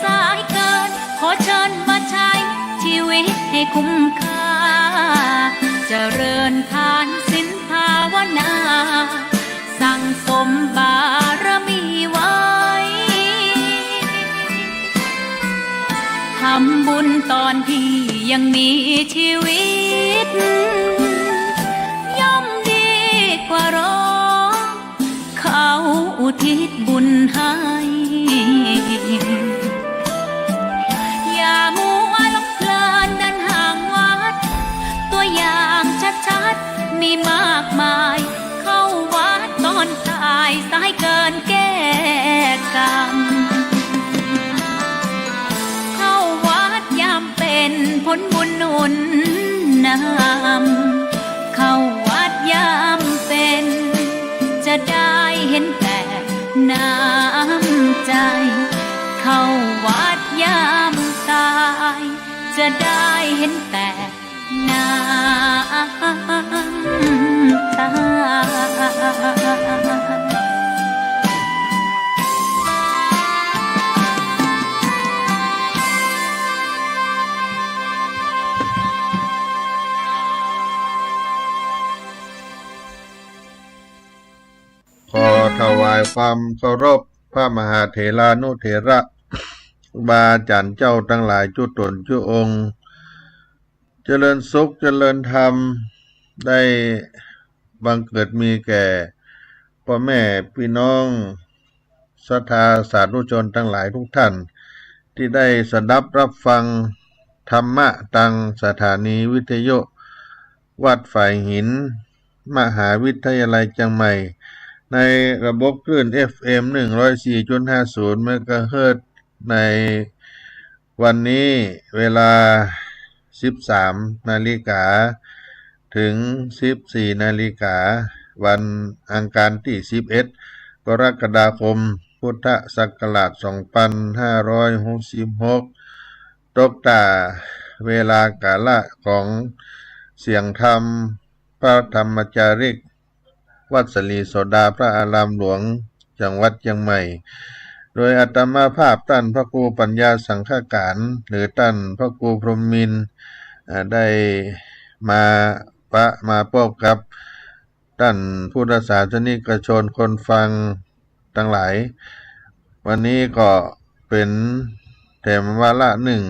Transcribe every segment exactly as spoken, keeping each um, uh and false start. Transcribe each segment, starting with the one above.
สายเกิน ขอเชิญมาใช้ชีวิตให้คุ้มค่า เจริญทานศีลภาวนา สั่งสมบารมีไว้ ทำบุญตอนที่ยังมีชีวิต ย่อมดีกว่ารอ เขาอุทิศบุญให้ อย่ามัวหลงเพลินเดินห่างวัด ตัวอย่างชัดๆ มีมากมาย เข้าวัดตอนตาย สายเกินแก้กรรม เข้าวัดยามเป็น ผลบุญหนุนนำ เข้าวัดยามเป็น จะได้เห็นแต่น้ำใจ เข้าวัดยามตาย จะได้เห็นแต่น้ำตา ขอถวายความเคารพพระมหาเถรานุเถระ ครูบาอาจ๋ารย์เจ้าตังหลายจุ๊ต๋นจุ๊องค์ เจริญสุขเจริญธรรม ได้บังเกิดมีแก่ป้อแม่ปี้น้องศรัทธาสาธุชนตังหลายทุกท่าน ตี้ได้สดับฮับฟังธรรมะตางสถานีวิทยุวัดฝายหิน มหาวิทยาลัยเจียงใหม่ ในระบบคลื่น เอฟเอ็ม หนึ่งร้อยสี่จุดห้าศูนย์ เมกะเฮิรตซ์ ในวันนี้เวลา สิบสามนาฬิกา เถิง สิบสี่นาฬิกา วันอังคารตี้ สิบเอ็ด กรกฎาคม พุทธศักราช สองปันห้าร้อยหกสิบหก ตกต้าเวลากาละของเสียงธรรม พระธรรมจาริก วัดศรีโสดาพระอารามหลวง จังหวัดเจียงใหม่ โดยอาตมาภาพต้านพระครูปัญญาสังฆการ หรือต้านพระครูพรหมินทร์ อ่า ได้มาปะมาปบกับต้านพุทธศาสนิกชนคนฟัง ตังหลาย วันนี้ก็เป๋นแถมวาระนึ่ง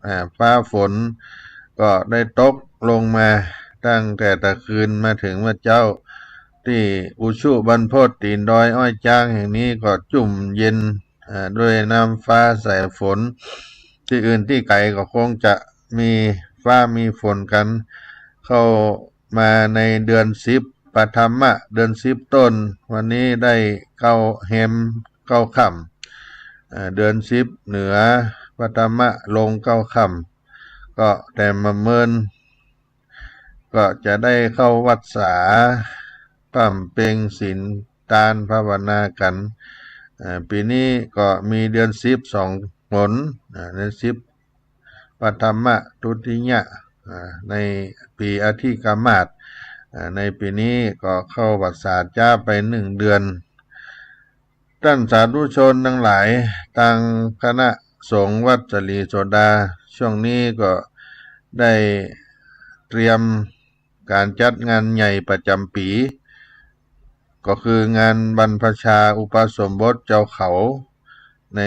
อ่า ฟ้าฝนก็ได้ตกลงมาตั้งแต่ตะคืนมาเถิงเมื่อเจ๊า ตี้อุชุบรรพตตี๋นดอยอ้อยจ๊างแห่งนี้ก็จุ่มเย็น อ่า ด้วยน้ำฟ้าสายฝน ตี้อื่นตี้ไก๋ก็คงจะมีฟ้ามีฝนกั๋น เข้ามาในเดือนสิบ ปฐมะ เดือนสิบต้น วันนี้ได้เก๊าแฮมเก๊าค่ำ อ่า เดือนสิบเหนือ ปฐมะลงเก๊าค่ำ ก็แถมมาเมิน ก็จะได้เข้าวัตรสา บำเพ็ญศีลตานภาวนากั๋น อ่า ปี๋นี้ก็มีเดือนสิบสองหน อ่า เดือนสิบ ปฐมะ ทุติยะ อ่า ในปี๋อธิกมาส อ่า ในปี๋นี้ก็เข้าวัตรสาจ๊าไปนึ่งเดือน ต้านสาธุชนตังหลาย ตางคณะสงฆ์วัดศรีโสดา ช่วงนี้ก็ได้เตรียมก๋านจัดงานใหญ่ประจ๋ำปี๋ ก็คืองานบรรพชาอุปสมบทเจ้าเขา ใน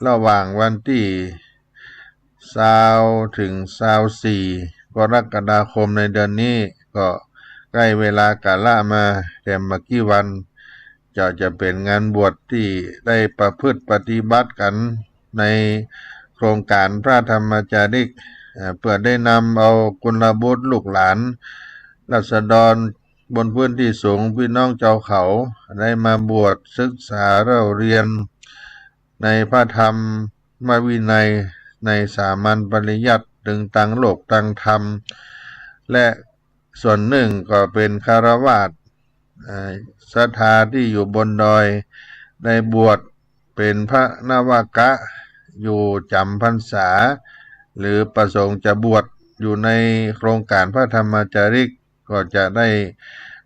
ระหว่างวันตี้ซาวเถิงซาวสี่ กรกฎาคมในเดือนนี้ ก็ใก้เวลากาละมาแถมบ่กี่วัน จะ จะเป๋นงานบวชตี้ได้ประพฤติปฏิบัติกั๋นในโครงก๋านพระธรรมจาริก เอ่อ เปื้อได้นำเอากุลบุตรลูกหลาน ราษฎรบนพื้นตี้สูง ปี้น้องเจ้าเขา ได้มาบวชศึกษาเล่าเรียนในพระธรรมวินัย ในสามัญปริยัติ เถิงตางโลกตางธรรม และส่วนนึ่งก็เป๋นฆราวาส เอ่อ ศรัทธาตี้อยู่บนดอย ได้บวชเป๋นพระนวกะ อยู่จ๋ำพรรษา หรือประสงค์จะบวชอยู่ในโครงก๋านพระธรรมจาริก ก็จะได้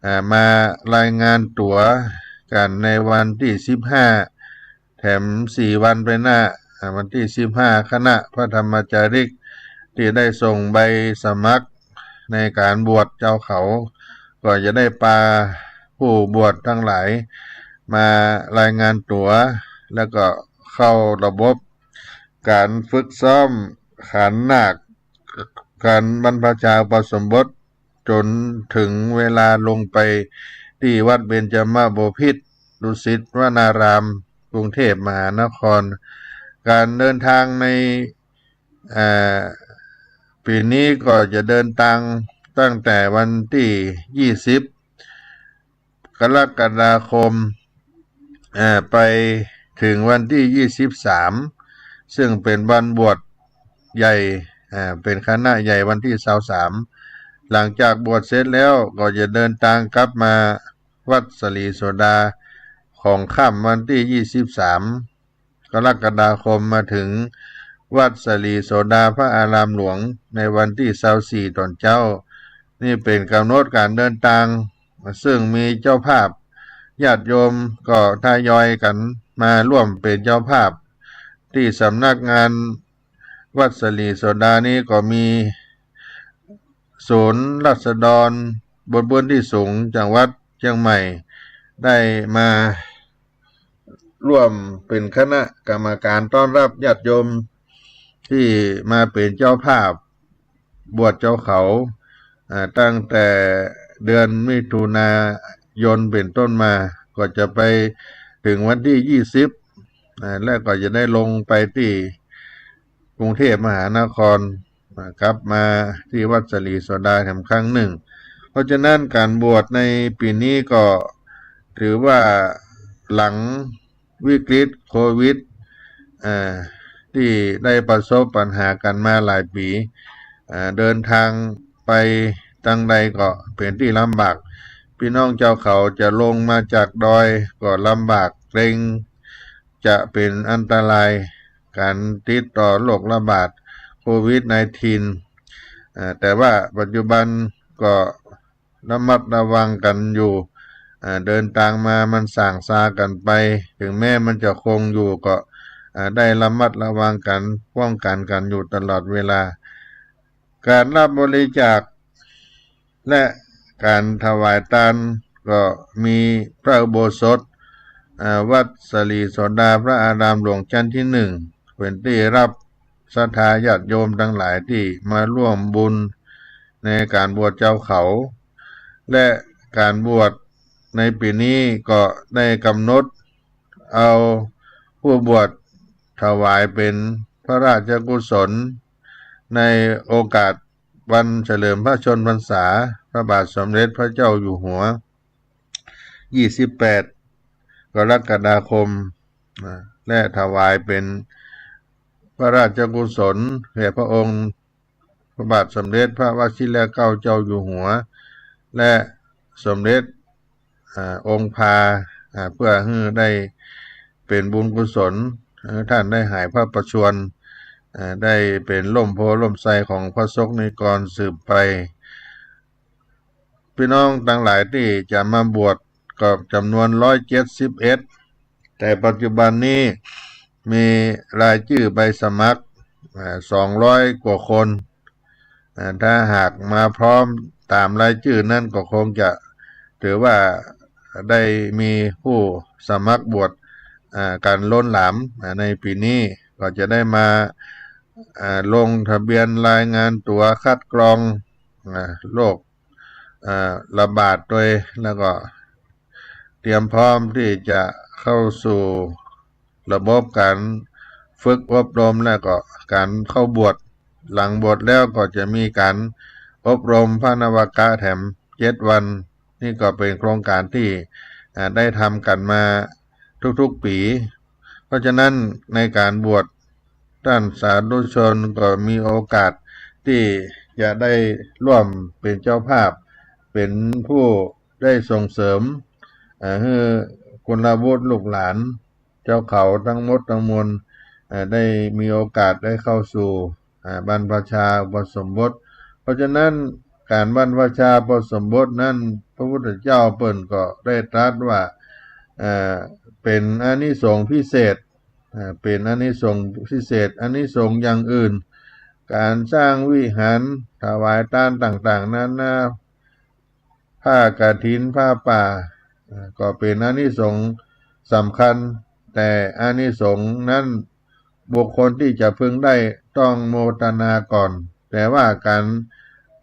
เอ่อ มารายงานตั๋วกั๋นในวันตี้สิบห้า แถมสี่วันไปหน้า อ่า วันตี้สิบห้า คณะพระธรรมจาริกตี้ได้ส่งใบสมัครในก๋านบวชเจ้าเขา ก็จะได้ปาผู้บวชตังหลายมารายงานตั๋ว แล้วก็เข้าระบบก๋านฝึกซ้อมขันนาค ก๋านบรรพชาอุปสมบท จ๋นเถิงเวลาลงไปตี้วัดเบญจมบพิตร ดุสิตวนาราม กรุงเทพมหานคร ก๋านเดินตางใน เอ่อ ปี๋นี้ก็จะเดินตางตั้งแต่วันตี้ยี่สิบ กรกฎาคม เอ่อ ไปเถิงวันตี้ยี่สิบสาม ซึ่งเป๋นวันบวชใหญ่ อ่า เป๋นคณะใหญ่วันตี้ซาวสาม หลังจากบวชเสร็จแล้วก็จะเดินตางกลับมาวัดสะหลีโสดา ของค่ำวันตี้ยี่สิบสาม กรกฎาคม มาเถิงวัดสะหลีโสดาพระอารามหลวงในวันตี้ซาวสี่ต๋อนเจ๊า นี่เป๋นก๋ำหนดก๋านเดินตาง ซึ่งมีเจ้าภาพญาติโยมก็ทยอยกั๋นมาร่วมเป๋นเจ้าภาพ ตี้สำนักงานวัดสะหลีโสดานี้ก็มีศูนย์ราษฎรบนพื้นตี้สูงจังหวัดเจียงใหม่ ได้มาร่วมเป๋นคณะกรรมก๋านต้อนรับญาติโยมตี้มาเป๋นเจ้าภาพบวชเจ้าเขา อ่า ตั้งแต่เดือนมิถุนายนเป๋นต้นมา ก็จะไปเถิงวันตี้ยี่สิบ อ่า แล้วก็จะได้ลงไปตี้กรุงเทพมหานคร อ่า กลับมาตี้วัดสะหลีโสดาแถมครั้งนึ่ง เพราะฉะนั้นก๋านบวชในปี๋นี้ก็ถือว่าหลังวิกฤตโควิด อ่า ตี้ได้ประสบปัญหากั๋นมาหลายปี๋ อ่า เดินตางไปตางใดก็เป๋นตี้ลำบาก ปี้น้องเจ้าเขาจะลงมาจากดอยก็ลำบาก เกรงจะเป๋นอันตรายก๋านติดต่อโรคระบาดโควิดสิบเก้า อ่า แต่ว่าปัจจุบันก็ระมัดระวังกั๋นอยู่ อ่า เดินตางมามันส่างซากั๋นไป เถิงแม้มันจะคงอยู่ก็ อ่า ได้ระมัดระวังกั๋น ป้องกั๋นกั๋นอยู่ตลอดเวลา ก๋านรับบริจาค และก๋านถวายตานก็มีพระอุโบสถ อ่า วัดสะหลีโสดาพระอารามหลวงชั้นตี้นึ่ง เป๋นตี้รับศรัทธาญาติโยมตังหลายตี้มาร่วมบุญในก๋านบวชเจ้าเขา และก๋านบวชในปี๋นี้ก็ได้กำหนดเอาผู้บวชถวายเป๋นพระราชกุศล ในโอกาสวันเฉลิมพระชนมพรรษาพระบาทสมเด็จพระเจ้าอยู่หัว ยี่สิบแปด กรกฎาคม นะ และถวายเป๋นพระราชกุศลแด่พระองค์พระบาทสมเด็จพระวชิรเกล้าเจ้าอยู่หัว และสมเด็จ อ่า องค์พา อ่า เพื่อหื้อได้เป๋นบุญกุศล หื้อท่านได้หายพระประชวร อ่า ได้เป๋นร่มโพธิ์ร่มไทรของพระสงฆ์นิกรสืบไป ปี้น้องตังหลายตี้จะมาบวชก็จ๋ำนวนร้อยเจ็ดสิบเอ็ด แต่ปัจจุบันนี้มีรายจื้อใบสมัคร อ่า สองร้อยกว่าคน อ่า ถ้าหากมาพร้อมต๋ามรายจื้อนั้นก็คงจะถือว่าได้มีผู้สมัครบวช อ่า กั๋นล้นหลาม อ่า ในปี๋นี้ก็จะได้มา อ่า ลงทะเบียนรายงานตั๋วคัดกรอง อ่า โรค อ่า ระบาดตวย แล้วก็เตรียมพร้อมตี้จะเข้าสู่ระบบก๋านฝึกอบรม แล้วก็ก๋านเข้าบวช หลังบวชแล้วก็จะมีก๋านอบรมพระนวากะแถมเจ็ดวัน นี่ก็เป๋นโครงก๋านตี้ อ่า ได้ทำกั๋นมาทุกๆ ปี๋ เพราะฉะนั้นในก๋านบวช ต้านสาธุชนก็มีโอกาสตี้จะได้ร่วมเป๋นเจ้าภาพ เป๋นผู้ได้ส่งเสริม เอ่อ หื้อกุลบุตรลูกหลานเจ้าเขาตังหมดตังมวล เอ่อ ได้มีโอกาสได้เข้าสู่ อ่า บรรพชาอุปสมบท เพราะฉะนั้นก๋านบรรพชาอุปสมบทนั้น พระพุทธเจ้าเปิ้นก็ได้ตรัสว่า เอ่อ เป๋นอานิสงส์พิเศษ อ่า เป๋นอานิสงส์พิเศษ อานิสงส์อย่างอื่น ก๋านสร้างวิหาร ถวายตานต่างๆ นานา ผ้ากฐิน ผ้าป่า อ่า ก็เป๋นอานิสงส์สำคัญ แต่อานิสงส์นั้นบุคคลตี้จะพึงได้ต้องโมทนาก่อน แต่ว่าก๋าน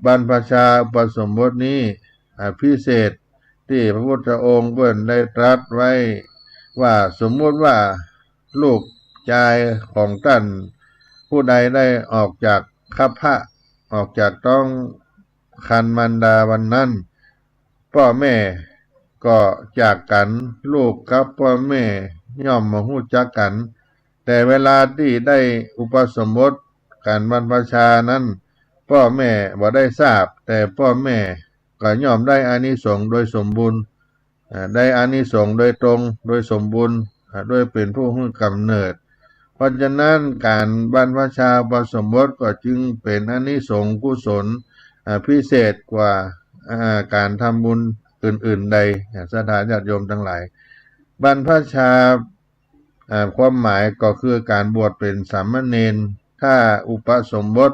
บรรพชาอุปสมบทนี้ อ่า พิเศษตี้พระพุทธองค์เปิ้นได้ตรัสไว้ว่า สมมุติว่าลูกจายของต้านผู้ใดได้ออกจากคัพพะ ออกจากต๊องครรภ์มารดาวันนั้น ป้อแม่ก็จากกั๋น ลูกกับป้อแม่ย่อมบ่ฮู้จักกั๋น แต่เวลาตี้ได้อุปสมบทก๋านบรรพชานั้น ป้อแม่บ่ได้ทราบ แต่ป้อแม่ก็ย่อมได้อานิสงส์โดยสมบูรณ์ อ่า ได้อานิสงส์โดยตรง โดยสมบูรณ์ อ่า ด้วยเป๋นผู้หื้อก๋ำเนิด เพราะฉะนั้นก๋านบรรพชาอุปสมบทก็จึงเป๋นอานิสงส์กุศล อ่า พิเศษกว่า อ่า ก๋านทำบุญอื่นๆ ใด อ่า ศรัทธาญาติโยมตังหลาย บรรพชา อ่า ความหมายก็คือก๋านบวชเป๋นสามเณร ถ้าอุปสมบท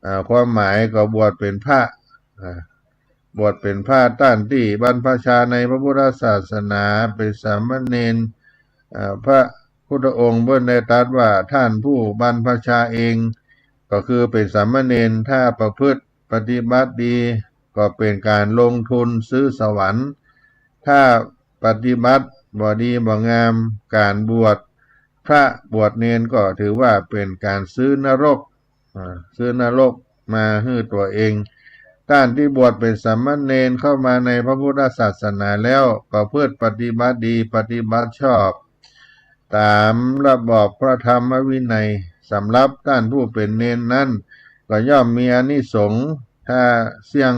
อ่า ความหมายก็บวชเป๋นพระ อ่า บวชเป๋นพระ ต้านตี้บรรพชาในพระพุทธศาสนาเป๋นสามเณร อ่า พระพุทธองค์เปิ้นได้ตรัสว่า ต้านผู้บรรพชาเอง ก็คือเป๋นสามเณร ถ้าประพฤติปฏิบัติดี ก็เป๋นก๋านลงทุนซื้อสวรรค์ ถ้าปฏิบัติบ่ดีบ่งาม ก๋านบวชพระบวชเณรก็ถือว่าเป๋นก๋านซื้อนรก อ่า ซื้อนรกมาหื้อตั๋วเอง ต้านตี้บวชเป๋นสามเณรเข้ามาในพระพุทธศาสนาแล้ว ประพฤติปฏิบัติดี ปฏิบัติชอบ ต๋ามระบอบพระธรรมวินัย สำหรับต้านผู้เป๋นเณรนั้น ก็ย่อมมีอานิสงส์ ถ้าเสี้ยง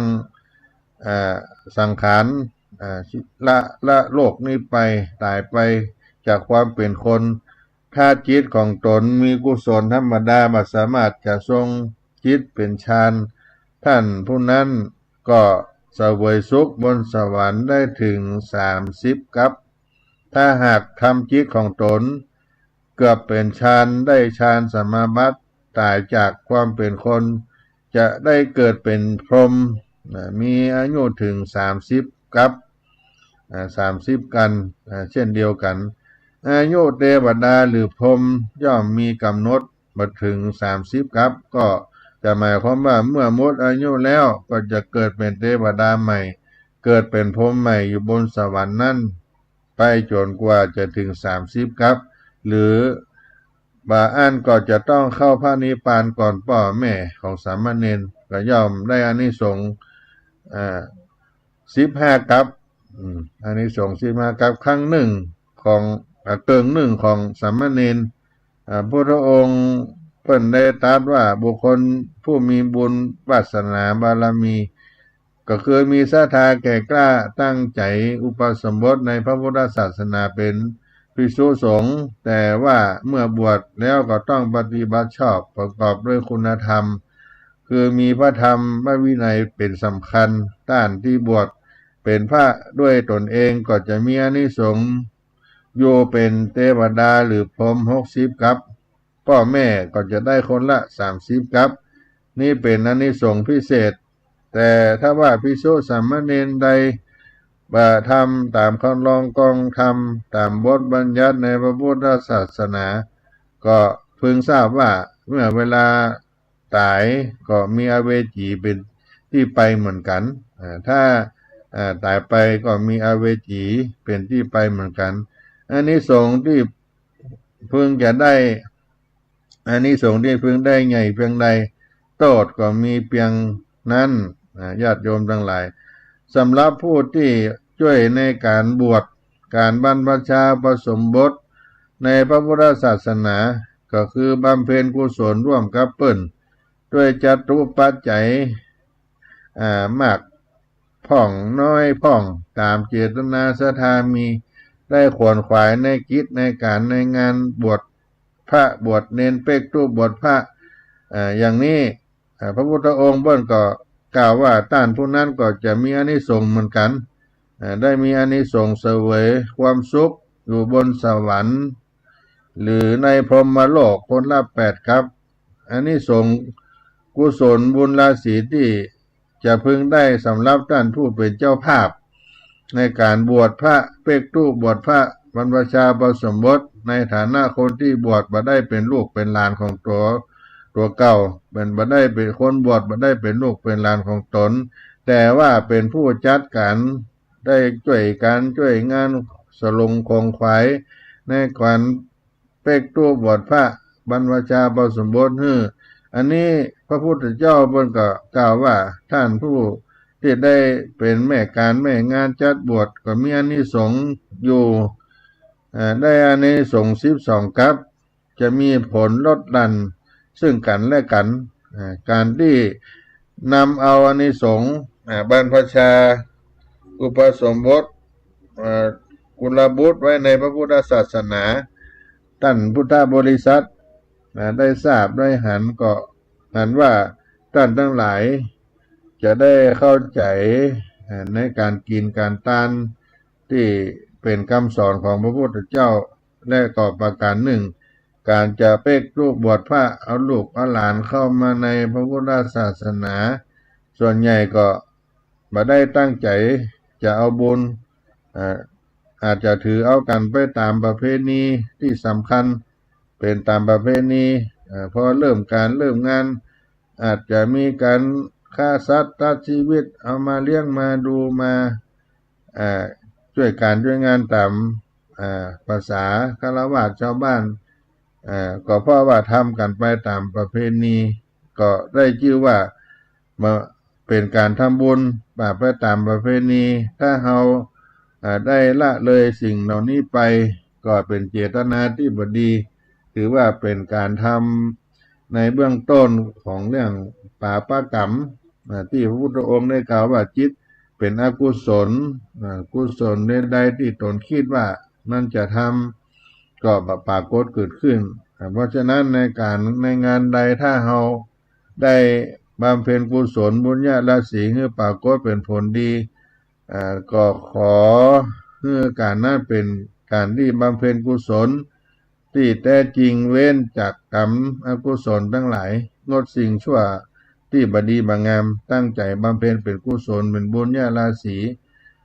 อ่า สังขาร อ่า ละ ละโลกนี้ไป ต๋ายไปจากความเป๋นคน ถ้าจิตของต๋นมีกุศลธรรมดา บ่สามารถจะทรงจิตเป๋นฌาน ต้านผู้นั้นก็เสวยสุขบนสวรรค์ได้เถิงสามสิบกัป ถ้าหากทำจิตของต๋นเกือบเป๋นฌาน ได้ฌานสมาบัติ ต๋ายจากความเป๋นคน จะได้เกิดเป๋นพรหม นะ มีอายุเถิงสามสิบกัป อ่า สามสิบกัป อ่า เช่นเดียวกั๋น อายุเตวดาหรือพรหมย่อมมีก๋ำหนดบ่เถิงสามสิบกัป ก็จะหมายความว่าเมื่อหมดอายุแล้วก็จะเกิดเป๋นเตวดาใหม่ เกิดเป๋นพรหมใหม่อยู่บนสวรรค์นั้น ไปจ๋นกว่าจะเถิงสามสิบกัป หรือบ่าอั้นก็จะต้องเข้าพระนิพพานก่อนป้อแม่ของสามเณร ก็ย่อมได้อานิสงส์ อ่า สิบห้ากัป อืม อานิสงส์สิบห้ากัป ครึ่งนึ่งของ อ่า เกิ่งนึ่งของสามเณร อ่า พุทธองค์เปิ้นได้ตรัสว่า บุคคลผู้มีบุญวาสนาบารมี ก็คือมีศรัทธาแก่กล้าตั้งใจ๋อุปสมบทในพระพุทธศาสนาเป๋นภิกษุสงฆ์ แต่ว่าเมื่อบวชแล้วก็ต้องปฏิบัติชอบประกอบด้วยคุณธรรม คือมีพระธรรมวินัยเป๋นสำคัญ ต้านตี้บวชเป๋นพระด้วยต๋นเองก็จะมีอานิสงส์อยู่เป๋นเตวดาหรือพรหมหกสิบกัป ป้อแม่ก็จะได้คนละสามสิบกัป นี้เป๋นอานิสงส์พิเศษ แต่ถ้าว่าภิกษุสามเณรใดบ่ทำต๋ามคันลองกองธรรม ต๋ามบทบัญญัติในพระพุทธศาสนา ก็พึงทราบว่าเมื่อเวลาต๋ายก็มีอเวจีเป๋นตี้ไปเหมือนกั๋น อ่า ถ้า อ่า ต๋ายไปก็มีอเวจีเป๋นตี้ไปเหมือนกั๋น อานิสงส์ตี้พึงจะได้ อานิสงส์ตี้พึงได้ใหญ่เพียงใด โต้ษก็มีเพียงนั้น อ่า ญาติโยมตังหลาย สำหรับผู้ตี้จ้วยในก๋านบวช ก๋านบรรพชาอุปสมบทในพระพุทธศาสนา ก็คือบำเพ็ญกุศลร่วมกับเปิ้น ด้วยจตุปัจจัย อ่า มากพ่องน้อยพ่อง ต๋ามเจตนาศรัทธามี ได้ขวนขวายในกิจในก๋านในงานบวชพระบวชเณร เป๊กตู้บวชพระ อ่า อย่างนี้ อ่า พระพุทธองค์เปิ้นก็กล่าวว่า ต้านผู้นั้นก็จะมีอานิสงส์เหมือนกั๋น อ่า ได้มีอานิสงส์เสวยความสุขอยู่บนสวรรค์ หรือในพรหมโลกคนละแปดกัป อานิสงส์กุศลบุญราศีตี้จะพึงได้สำหรับต้านผู้เป๋นเจ้าภาพ ในก๋านบวชพระ เป๊กตุ๊บวชพระบรรพชาอุปสมบท ในฐานะคนตี้บวชบ่ได้เป๋นลูกเป๋นหลานของตั๋ว ตั๋วเก่า เป๋น บ่ได้เป๋นคนบวช บ่ได้เป๋นลูกเป๋นหลานของต๋น แต่ว่าเป๋นผู้จัดก๋าน ได้จ้วยก๋านจ้วยงานสลงของขวัญในก๋านเป๊กตุ๊บวชพระบรรพชาอุปสมบทหื้อ อันนี้พระพุทธเจ้าเปิ้นก็กล่าวว่า ต้านผู้ตี้ได้เป๋นแม่ก๋านแม่งานจัดบวชก็มีอานิสงส์อยู่ เอ่อ ได้อานิสงส์สิบสองกัป จะมีผลลดหลั่นซึ่งกั๋นและกั๋น อ่า ก๋านตี้นำเอาอานิสงส์ อ่า บรรพชาอุปสมบท อ่า กุลบุตรไว้ในพระพุทธศาสนา ต้านพุทธบริษัท อ่า ได้ทราบได้หันก็หันว่าต้านตังหลายจะได้เข้าใจ๋ อ่า ในก๋านกิ๋นก๋านตานตี้เป๋นกำสอนของพระพุทธเจ้า และก็ประก๋านนึ่ง ก๋านจะเป๊กตุ๊บวชพระ เอาลูกเอาหลานเข้ามาในพระพุทธศาสนา ส่วนใหญ่ก็บ่ได้ตั้งใจ๋จะเอาบุญ อ่า อาจจะถือเอากั๋นไปต๋ามประเพณีตี้สำคัญ เป๋นต๋ามประเพณี อ่า พอเริ่มก๋านเริ่มงาน อาจจะมีก๋านฆ่าสัตว์ตัดชีวิต เอามาเลี้ยงมาดูมา อ่า จ้วยก๋านจ้วยงานต๋าม อ่า ภาษาฆราวาสชาวบ้าน อ่า ก็เพราะว่าทำกั๋นไปต๋ามประเพณี ก็ได้จื้อว่ามาเป๋นก๋านทำบุญ ปะไปต๋ามประเพณี ถ้าเฮา อ่า ได้ละเลยสิ่งเหล่านี้ไป ก็เป๋นเจตนาตี้บ่ดี ถือว่าเป๋นก๋านทำในเบื้องต้นของเรื่องปาปกรรม อ่า ตี้พระพุทธองค์ได้กล่าวว่าจิตเป๋นอกุศล อ่า กุศลใดๆตี้ต๋นกึ๊ดว่ามันจะทำ ก็บ่ปรากฏเกิดขึ้น อ่า เพราะฉะนั้นในก๋านในงานใดถ้าเฮาได้บำเพ็ญกุศลบุญญาราศีหื้อปรากฏเป๋นผลดี อ่า ก็ขอหื้อก๋านนั้นเป๋นก๋านตี้บำเพ็ญกุศล ตี้แต๊จริง เว้นจากกรรมอกุศลตังหลาย งดสิ่งชั่วตี้บ่ดีบ่งาม ตั้งใจ๋บำเพ็ญเป๋นกุศลเป๋นบุญญาราศี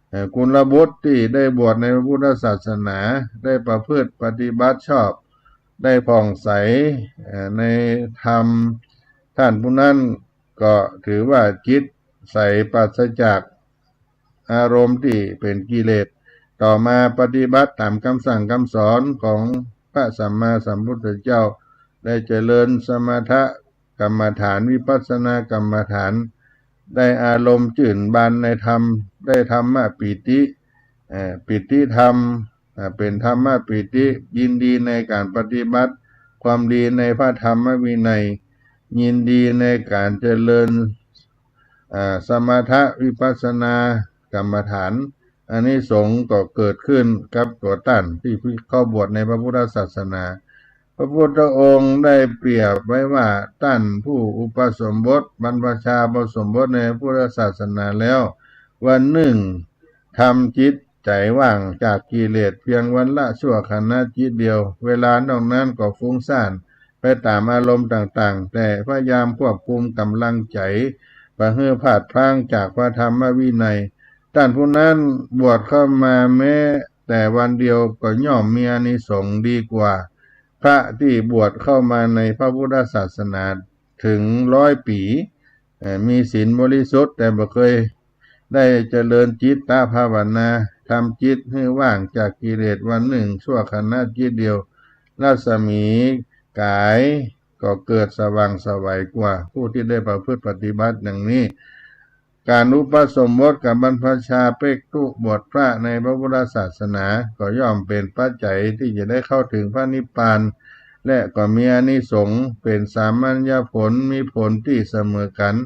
เอ่อ กุลบุตรตี้ได้บวชในพระพุทธศาสนา ได้ประพฤติปฏิบัติชอบ ได้ผ่องใส เอ่อ ในธรรม ต้านผู้นั้นก็ถือว่าจิตใสปราศจาก อารมณ์ตี้เป๋นกิเลส ต่อมาปฏิบัติต๋ามกำสั่งกำสอนของพระสัมมาสัมพุทธเจ้า ได้เจริญสมถกรรมฐาน วิปัสสนากรรมฐาน ได้อารมณ์จื่นบานในธรรม ได้ธรรมปีติ เอ่อ ปีติธรรม อ่า เป๋นธรรมปีติ ยินดีในก๋านปฏิบัติความดีในพระธรรมวินัย ยินดีในก๋านเจริญ อ่า สมถะวิปัสสนากรรมฐาน อานิสงส์ก็เกิดขึ้นกับตั๋วต้านตี้เข้าบวชในพระพุทธศาสนา พระพุทธองค์ได้เปรียบไว้ว่า ต้านผู้อุปสมบท บรรพชาอุปสมบทในพุทธศาสนาแล้ว วันนึ่งทำจิตใจ๋ว่างจากกิเลสเพียงวันละชั่วขณะจิตเดียว เวลานอกนั้นก็ฟุ้งซ่านไปต๋ามอารมณ์ต่างๆ แต่พยายามควบคุมก๋ำลังใจ๋ บ่หื้อพลาดพลั้งจากพระธรรมวินัย ต้านผู้นั้นบวชเข้ามาแม้แต่วันเดียวก็ย่อมมีอานิสงส์ดีกว่าพระตี้บวชเข้ามาในพระพุทธศาสนาถึงร้อยปี๋ เอ่อ มีศีลบริสุทธิ์แต่บ่เคยได้เจริญจิตตภาวนา ทำจิตหื้อว่างจากกิเลสวันนึ่งชั่วขณะจิตเดียว รัศมีก๋ายก็เกิดสว่างไสวกว่าผู้ตี้ได้ประพฤติปฏิบัติอย่างนี้ ก๋านอุปสมบทกับบรรพชาเป๊กตุ๊บวชพระในพระพุทธศาสนา ก็ย่อมเป๋นปัจจัยตี้จะได้เข้าถึงพระนิพพาน และก็มีอานิสงส์เป๋นสามัญญผล มีผลตี้เสมอกั๋น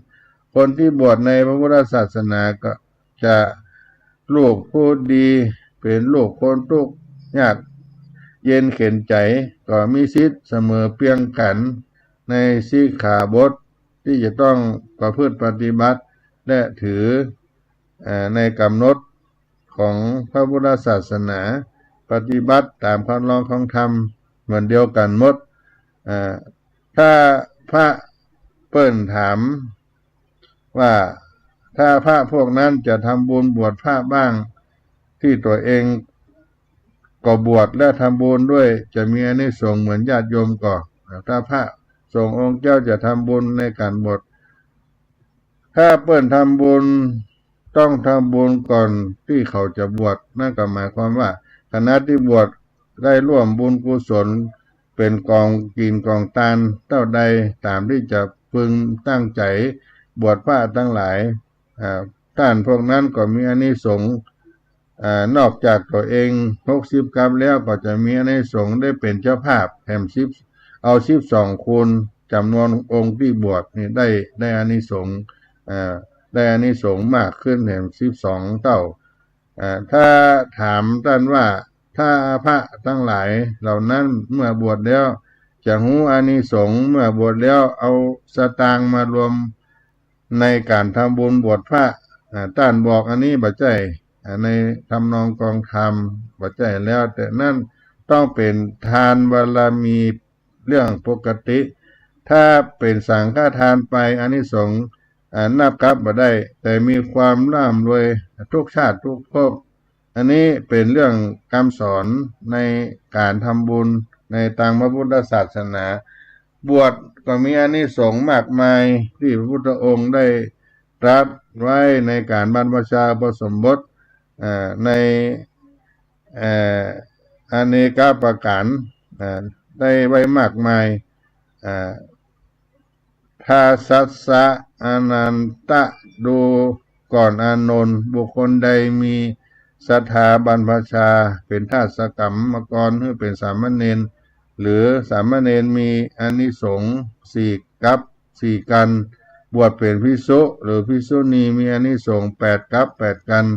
คนตี้บวชในพระพุทธศาสนาก็จะลูกผู้ดี เป๋นลูกคนตุ๊กข์ยากเย็นเข็ญใจ๋ ก็มีสิทธิ์เสมอเปียงกั๋นในสิกขาบทตี้จะต้องประพฤติปฏิบัติ และถือ เอ่อ ในกำหนดของพระพุทธศาสนา ปฏิบัติต๋ามคำลองของธรรม เหมือนเดียวกั๋นหมด อ่า ถ้าพระเปิ้นถามว่า ถ้าพระพวกนั้นจะทำบุญบวชพระบ้าง ตี้ตั๋วเองก็บวชและทำบุญด้วย จะมีอานิสงส์เหมือนญาติโยมก่อ ถ้าพระสงฆ์องค์เจ้าจะทำบุญในก๋านบวช ถ้าเปิ้นทำบุญ ต้องทำบุญก่อนตี้เขาจะบวช นั่นก็หมายความว่า ขณะตี้บวชได้ร่วมบุญกุศล เป๋นก๋องกิ๋นก๋องตานเต้าใด ต๋ามตี้จะพึงตั้งใจ๋บวชพระตังหลาย อ่า ต้านพวกนั้นก็มีอานิสงส์ อ่า นอกจากตั๋วเองหกสิบกั๊บแล้ว ก็จะมีอานิสงส์ได้เป๋นเจ้าภาพแถมสิบ เอาสิบสองคูณจ๋ำนวนองค์ตี้บวชนี่ ได้ ได้อานิสงส์ อ่า ได้อานิสงส์มากขึ้นแถมสิบสองเต้า อ่า ถ้าถามต้านว่า ถ้าพระตังหลายเหล่านั้นเมื่อบวชแล้ว จะฮู้อานิสงส์ เมื่อบวชแล้วเอาสตางค์มารวมในก๋านทำบุญบวชพระ อ่า ต้านบอกอันนี้บ่ใจ้ อ่า ในทำนองกองธรรมบ่ใจ้แล้ว แต่นั้นต้องเป๋นทานบารมีเรื่องปกติ ถ้าเป๋นสังฆทานไป อานิสงส์ อ่า นับกั๊บบ่ได้ แต่มีความร่ำรวยทุกชาติทุกภพ อันนี้เป๋นเรื่องกำสอนในก๋านทำบุญในตางพระพุทธศาสนา บวชก็มีอานิสงส์มากมาย ตี้พระพุทธองค์ได้ตรัสไว้ในก๋านบรรพชาอุปสมบท อ่า ใน เอ่อ อเนกประก๋าน อ่า ได้ไว้มากมาย อ่า ทาสัสสะ อานันทะ ดูก่อนอานนท์ บุคคลใดมีศรัทธาบรรพชาเป๋นทาสกรรมกร หรือเป๋นสามเณร หรือสามเณรมีอานิสงส์สี่กั๊บสี่กัณฑ์ บวชเป๋นภิกษุหรือภิกษุณีมีอานิสงส์แปดกั๊บแปดกัณฑ์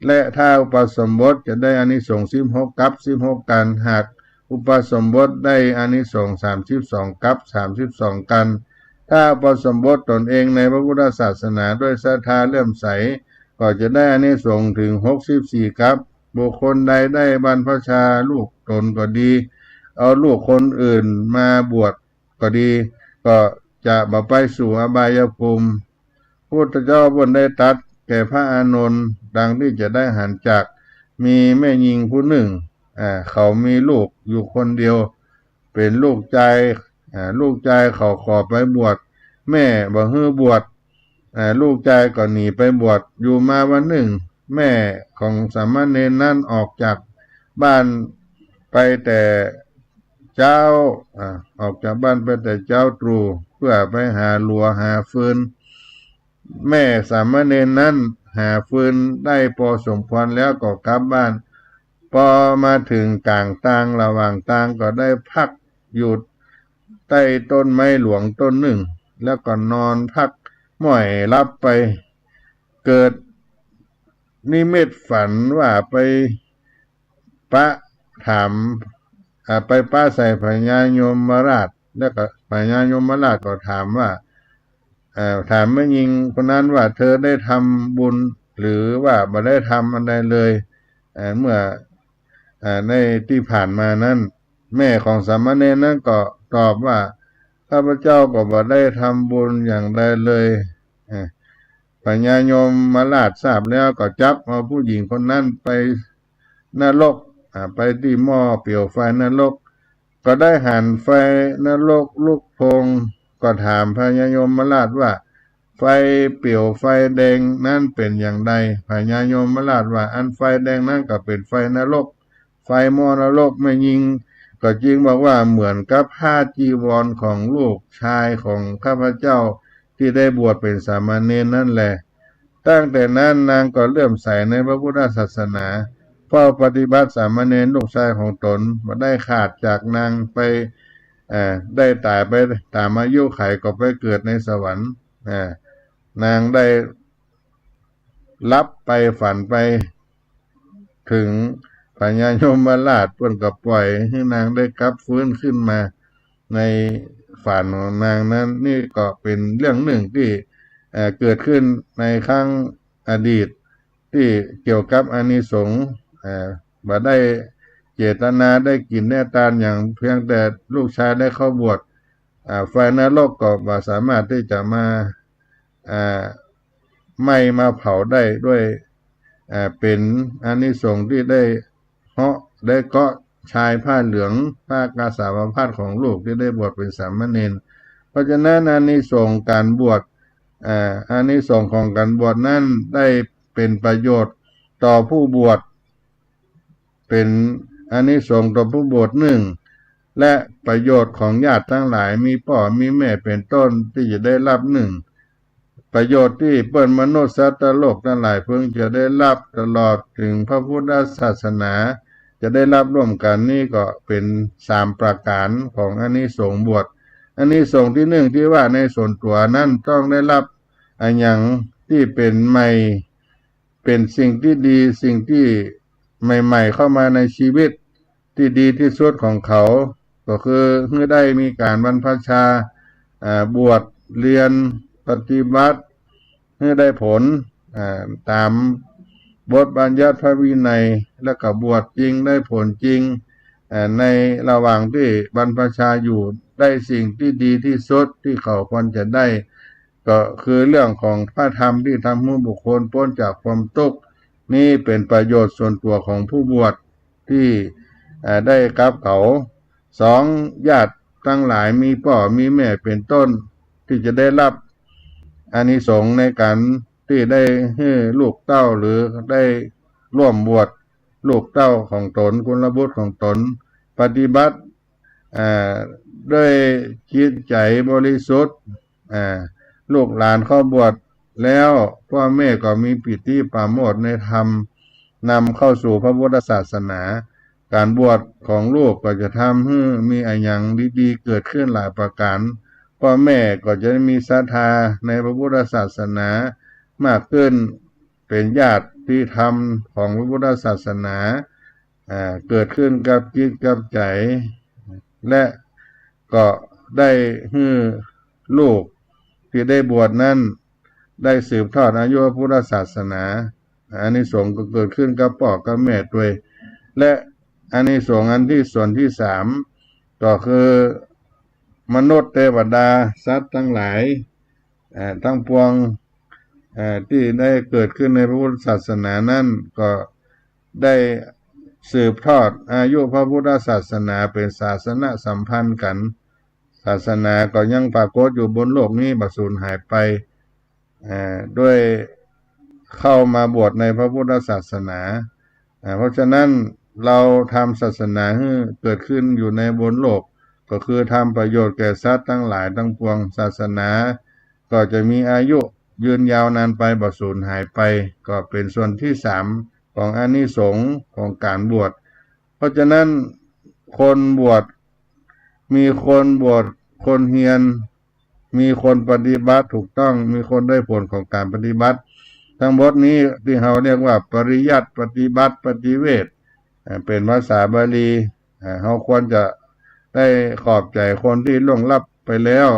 และถ้าอุปสมบทจะได้อานิสงส์สิบหกกั๊บสิบหกกัณฑ์ หากอุปสมบทได้อานิสงส์สามสิบสองกั๊บสามสิบสองกัณฑ์ ถ้าอุปสมบทตนเองในพระพุทธศาสนาด้วยศรัทธาเลื่อมใส ก็จะได้อานิสงส์ถึงหกสิบสี่กั๊บ บุคคลใดได้บรรพชาลูกตนก็ดี เอาลูกคนอื่นมาบวชก็ดี ก็จะบ่ไปสู่อบายภูมิ พุทธเจ้าเปิ้นได้ตรัสแก่พระอานนท์ ดังตี้จะได้หันจาก มีแม่ญิงผู้นึ่ง อ่า เขามีลูกอยู่คนเดียว เป๋นลูกจาย อ่า ลูกจายเขาขอไปบวช แม่บ่หื้อบวช อ่า ลูกจายก็หนีไปบวช อยู่มาวันนึ่ง แม่ของสามเณรนั้นออกจากบ้านไปแต่เจ๊า อ่า ออกจากบ้านไปแต่เจ๊าตรู่ เปื้อไปหาหลัวหาฟืน แม่สามเณรนั้นหาฟืนได้ปอสมควรแล้วก็กลับบ้าน ปอมาเถิงก๋างตาง หละหว่างตางก็ได้พักอยู่ใต้ต้นไม้หลวงต้นนึ่ง แล้วก็นอนพักม้อยหลับไป เกิดนิมิตฝันว่าไปปะถาม อ่า ไปปะใส่พญายมราช แล้วก็พญายมราชก็ถามว่า เอ่อ ถามแม่ญิงคนนั้นว่า เธอได้ทำบุญหรือว่าบ่ได้ทำอันใดเลย เอ่อ เมื่อ เอ่อ ในตี้ผ่านมานั้น แม่ของสามเณรนั้นก็ตอบว่า ข้าพเจ้าก็บ่ได้ทำบุญอย่างใดเลย เอ่อ พญายมราชทราบแล้วก็จับเอาผู้หญิงคนนั้นไปนรก อ่า ไปตี้หม้อเปียวไฟนรก ก็ได้หันไฟนรกลุกโพลง ก็ถามพญายมราชว่า ไฟเปียวไฟแดงนั้นเป๋นอย่างใด พญายมราชว่า อันไฟแดงนั้นก็เป๋นไฟนรก ไฟหม้อนรก แม่ญิงก็จึงบอกว่า เหมือนกับผ้าจีวรของลูกชายของข้าพเจ้าที่ได้บวชเป็นสามเณรนั่นแล ตั้งแต่นั้นนางก็เลื่อมใสในพระพุทธศาสนา เพราะปฏิบัติสามเณรลูกชายของตนบ่ได้ขาดจากนางไป เอ่อ ได้ต๋ายไปต๋ามอายุขัยก็ไปเกิดในสวรรค์ อ่า นางได้หลับไปฝันไปเถิงพญายมราช เปิ้นก็ปล่อยหื้อนางได้กลับฟื้นขึ้นมาในฝันของนางนั้น นี่ก็เป๋นเรื่องนึ่งตี้ เอ่อ เกิดขึ้นในครั้งอดีต ตี้เกี่ยวกับอานิสงส์ เอ่อ บ่ได้ จตนาได้กิ๋นได้ตานอย่างเพียงแต่ลูกชายได้เข้าบวช อ่า ไฟนรกก็บ่สามารถตี้จะมา อ่า ไหม้มาเผาได้ด้วย อ่า เป๋นอานิสงส์ตี้ได้เหาะได้เกาะชายผ้าเหลือง ผ้ากาสาวพัสตร์ของลูกตี้ได้บวชเป๋นสามเณร เพราะฉะนั้นอานิสงส์ก๋านบวช อ่า อานิสงส์ของก๋านบวชนั้นได้เป๋นประโยชน์ต่อผู้บวช เป๋นอานิสงส์ต่อผู้บวชนึ่ง และประโยชน์ของญาติตังหลาย มีป้อมีแม่เป๋นต้นตี้จะได้ฮับนึ่ง ประโยชน์ตี้เปิ้นมนุษย์สัตว์โลกตังหลายเพิ่งจะได้ฮับ ตลอดเถิงพระพุทธศาสนาจะได้ฮับร่วมกั๋นนี้ก็เป๋นสามประก๋านของอานิสงส์บวช อานิสงส์ตี้นึ่งตี้ว่าในส่วนตั๋วนั้นต้องได้ฮับอะหยังตี้เป๋นใหม่ เป๋นสิ่งตี้ดี สิ่งตี้ใหม่ๆ เข้ามาในชีวิตตี้ดีตี้สุดของเขา ก็คือหื้อได้มีก๋านบรรพชา อ่า บวชเฮียนปฏิบัติ หื้อได้ผล อ่า ต๋ามบทบัญญัติพระวินัย แล้วก็บวชจริงได้ผลจริง อ่า ในระหว่างตี้บรรพชาอยู่ได้สิ่งตี้ดีตี้สุดตี้เขาควรจะได้ ก็คือเรื่องของพระธรรมตี้ทำหื้อบุคคลป๊นจากความตุ๊กข์ นี้เป๋นประโยชน์ส่วนตั๋วของผู้บวชตี้ อ่า ได้กับเขา สอง ญาติตังหลายมีป้อมีแม่เป๋นต้นตี้จะได้ฮับอานิสงส์ในก๋านตี้ได้หื้อลูกเต้าหรือได้ร่วมบวชลูกเต้าของต๋น กุลบุตรของต๋น ปฏิบัติ อ่า ด้วยจิตใจ๋บริสุทธิ์ อ่า ลูกหลานเข้าบวชแล้ว ป้อแม่ก็มีปีติปราโมทย์ในธรรม นำเข้าสู่พระพุทธศาสนา ก๋านบวชของลูกก็จะทำหื้อมีอะหยังดีๆ เกิดขึ้นหลายประก๋าน ป้อแม่ก็จะได้มีศรัทธาในพระพุทธศาสนามากขึ้น เป๋นญาติธรรมของพระพุทธศาสนา อ่า เกิดขึ้นกับจิตกับใจ๋ และก็ได้หื้อลูกตี้ได้บวชนั้น ได้สืบทอดอายุพระพุทธศาสนา อานิสงส์ก็เกิดขึ้นกับป้อกับแม่ตวย และอานิสงส์อันตี้ส่วนตี้สาม ก็คือมนุษย์เตวดาสัตว์ตังหลาย เอ่อ ตังปวง เอ่อ ตี้ได้เกิดขึ้นในพระพุทธศาสนานั้น ก็ได้สืบทอดอายุพระพุทธศาสนาเป๋นศาสนสัมพันธ์กั๋น ศาสนาก็ยังปรากฏอยู่บนโลกนี้บ่สูญหายไป เอ่อ ด้วยเข้ามาบวชในพระพุทธศาสนา อ่า เพราะฉะนั้นเราทำศาสนาหื้อเกิดขึ้นอยู่ในบนโลก ก็คือทำประโยชน์แก่สัตว์ตังหลายตังปวง ศาสนาก็จะมีอายุยืนยาวนานไป บ่สูญหายไป ก็เป๋นส่วนตี้สามของอานิสงส์ของก๋านบวช เพราะฉะนั้นคนบวช มีคนบวช คนเฮียน มีคนปฏิบัติถูกต้อง มีคนได้ผลของก๋านปฏิบัติ ตังหมดนี้ตี้เฮาเรียกว่าปริยัติ ปฏิบัติ ปฏิเวท อ่า เป๋นภาษาบาลี อ่า เฮาควรจะได้ขอบใจ๋คนตี้ล่วงลับไปแล้ว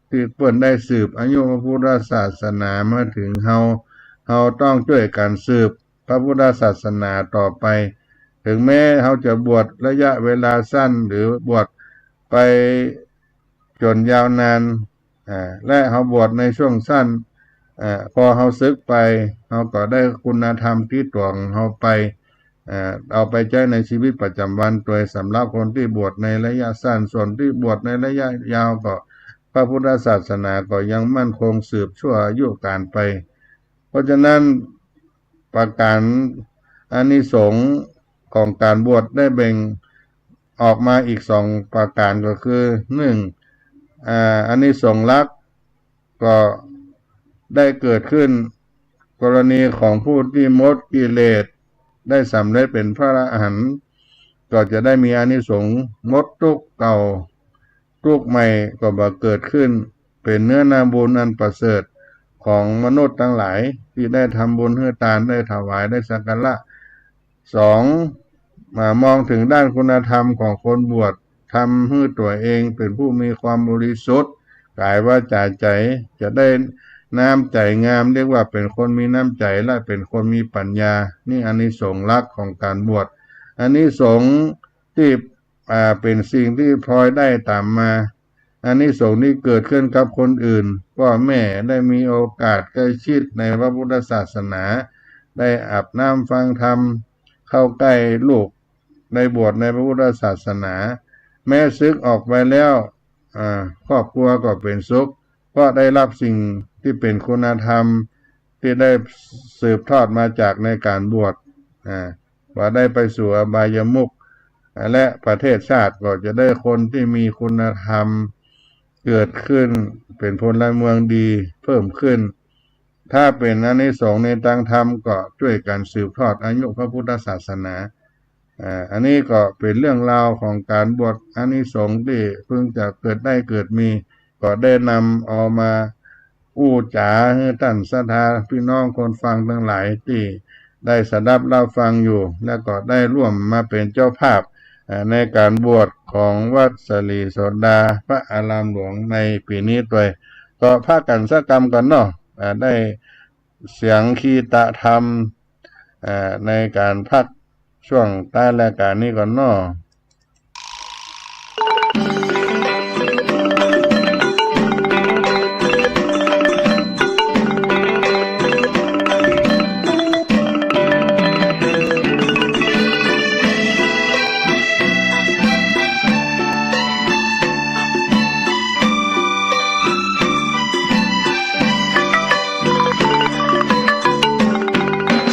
ตี้เปิ้นได้สืบอายุพระพุทธศาสนามาเถิงเฮา เฮาต้องจ้วยกั๋นสืบพระพุทธศาสนาต่อไป เถิงแม้เฮาจะบวชระยะเวลาสั้น หรือบวชไปจ๋นยาวนาน อ่า และเฮาบวชในช่วงสั้น อ่า พอเฮาสึกไป เฮาก็ได้คุณธรรมติดตั๋วของเฮาไป อ่า เอาไปใจ๊ในชีวิตประจ๋ำวันตวย สำหรับคนตี้บวชในระยะสั้น ส่วนตี้บวชในระยะยาวก็ พระพุทธศาสนาก็ยังมั่นคงสืบชั่วอายุก๋านไป เพราะฉะนั้นประก๋านอานิสงส์ของก๋านบวชได้แบ่งออกมาอีกสองประก๋าน ก็คือ นึ่ง อ่า อานิสงส์หลัก ก็ได้เกิดขึ้นกรณีของผู้ตี้หมดกิเลส ได้สำเร็จเป๋นพระอรหันต์ ก็จะได้มีอานิสงส์หมดตุ๊กข์เก่า ตุ๊กข์ใหม่ก็บ่เกิดขึ้น เป๋นเนื้อนาบุญอันประเสริฐของมนุษย์ตังหลายตี้ได้ทำบุญหื้อตาน ได้ถวาย ได้สักการะ สอง อ่า มองเถิงด้านคุณธรรมของคนบวช ทำหื้อตั๋วเองเป๋นผู้มีความบริสุทธิ์ ก๋ายวาจ๋าใจ๋ จะได้น้ำใจ๋งาม เรียกว่าเป๋นคนมีน้ำใจ๋ และเป๋นคนมีปัญญา นี่อานิสงส์หลักของก๋านบวช อานิสงส์ ตี้ อ่า เป๋นสิ่งตี้พลอยได้ต๋ามมา อานิสงส์ตี้เกิดขึ้นกับคนอื่น ป้อแม่ได้มีโอกาสใกล้ชิดในพระพุทธศาสนา ได้อาบน้ำฟังธรรม เข้าใกล้ลูก ได้บวชในพระพุทธศาสนา แม้สึกออกไปแล้ว อ่า ครอบครัวก็เป๋นสุข เพราะได้ฮับสิ่งตี้เป๋นคุณธรรม ตี้ได้สืบทอดมาจากในก๋านบวช อ่า บ่ได้ไปสู่อบายมุข อ่า และประเทศชาติก็จะได้คนตี้มีคุณธรรมเกิดขึ้น เป๋นพลเมืองดีเพิ่มขึ้น ถ้าเป๋นอานิสงส์ในตางธรรมก็จ้วยกั๋นสืบทอดอายุพระพุทธศาสนา อ่า อันนี้ก็เป๋นเรื่องราวของก๋านบวช อานิสงส์ตี้เพิ่งจะเกิดได้เกิดมี ก็ได้นำเอามาอู้จ๋าหื้อต้านศรัทธาปี้น้องคนฟังตังหลายตี้ได้สดับฮับฟังอยู่ และก็ได้ร่วมมาเป๋นเจ้าภาพ อ่า ในก๋านบวชของวัดสะหลีโสดา พระอารามหลวงในปี๋นี้ตวย ก็พักกั๋นสักกำก่อนเนาะ อ่า ได้เสียงคีตะธรรม อ่า ในก๋านพักช่วงต้านรายก๋านนี้ก่อนเนาะ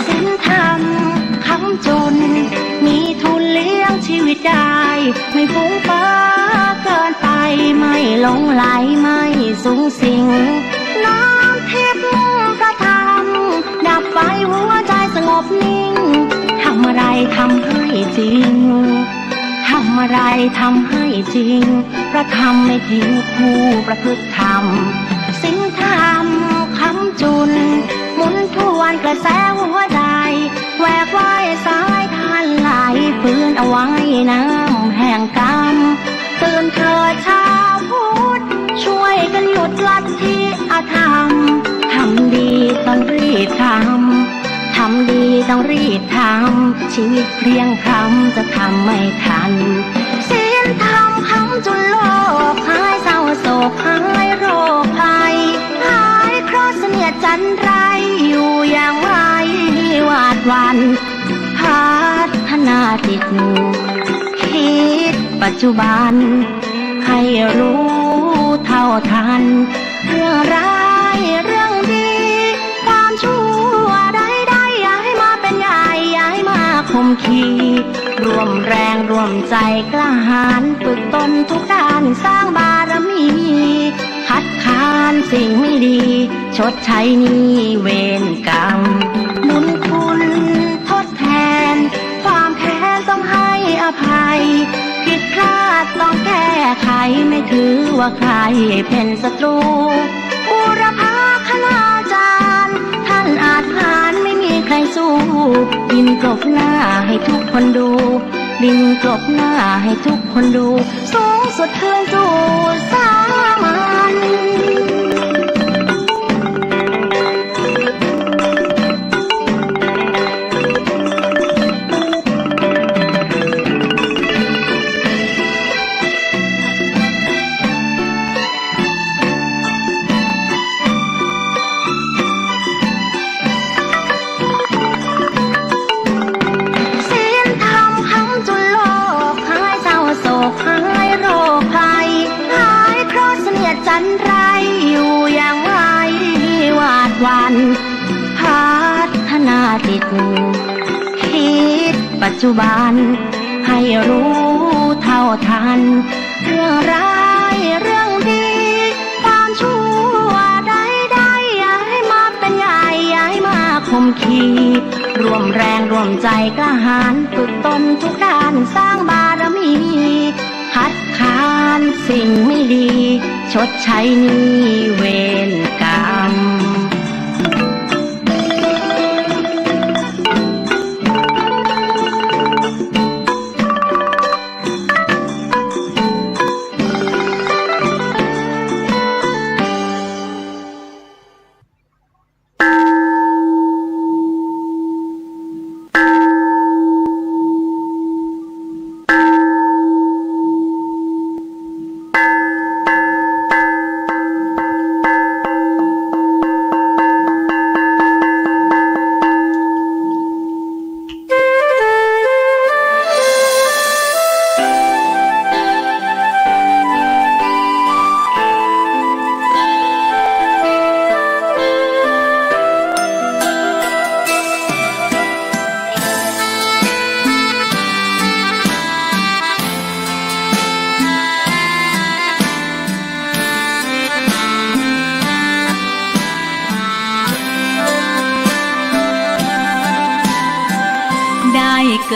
ศีลธรรมค้ำจุน มีทุนเลี้ยงชีวิตได้ ไม่ฟุ้งเฟ้อเกินไป ไม่หลงใหล ไม่สุงสิง น้ำทิพย์พระธรรม ดับไฟหัวใจสงบนิ่ง ธรรมอะไรทำให้จริง ธรรมอะไรทำให้จริง พระธรรมไม่ทิ้งผู้ประพฤติธรรม ศีลธรรมค้ำจุน หมุนทวนกระแสหัวใจ แหวกว่ายสายทานไหล ฟื้นเอาไว้น้ำแห่งกรรม ตื่นเถิดชาวพุทธ ช่วยกันหยุดลัทธิอธรรม ทำดีต้องรีบทำ ทำดีต้องรีบทำ ชีวิตเพลียงพล้ำจะทำไม่ทัน ศีลธรรมค้ำจุนโลก หายเศร้าโศก หายโรคภัย หายเคราะห์เสนียดจัญไร อยู่อย่างไม่หวาดหวั่น พัฒนาจิต คิดปัจจุบัน ให้รู้เท่าทัน เรื่องร้ายเรื่องดี ความชั่วใดๆ อย่าให้มาเป็นใหญ่ อย่าให้มาข่มขี ร่วมแรงร่วมใจกล้าหาญ ฝึกตนทุกด้านสร้างบารมี คัดค้านสิ่งไม่ดี ชดใช้หนี้เวรกรรม บุญคุณทดแทน ความแค้นต้องให้อภัย ผิดพลาดต้องแก้ไข ไม่ถือว่าใครเป็นศัตรู บูรพาคณาจารย์ ท่านอาจหาญไม่มีใครสู้ บินกลบหน้าให้ทุกคนดู บินกลบหน้าให้ทุกคนดู สูงสุดคืนสู่สามัญ ศีลธรรมค้ำจุนโลก หายเศร้าโศก หายโรคภัย หายเคราะห์เสนียดจัญไร อยู่อย่างไม่หวาดหวั่น พัฒนาจิต คิดปัจจุบัน ให้รู้เท่าทัน เรื่องร้ายเรื่องดี ความชั่วใดๆ อย่าให้มาเป็นใหญ่ อย่าให้มาข่มขี ร่วมแรงร่วมใจกล้าหาญ ฝึกตนทุกด้านสร้างบารมี คัดค้านสิ่งไม่ดี ชดใช้หนี้เวรกรรม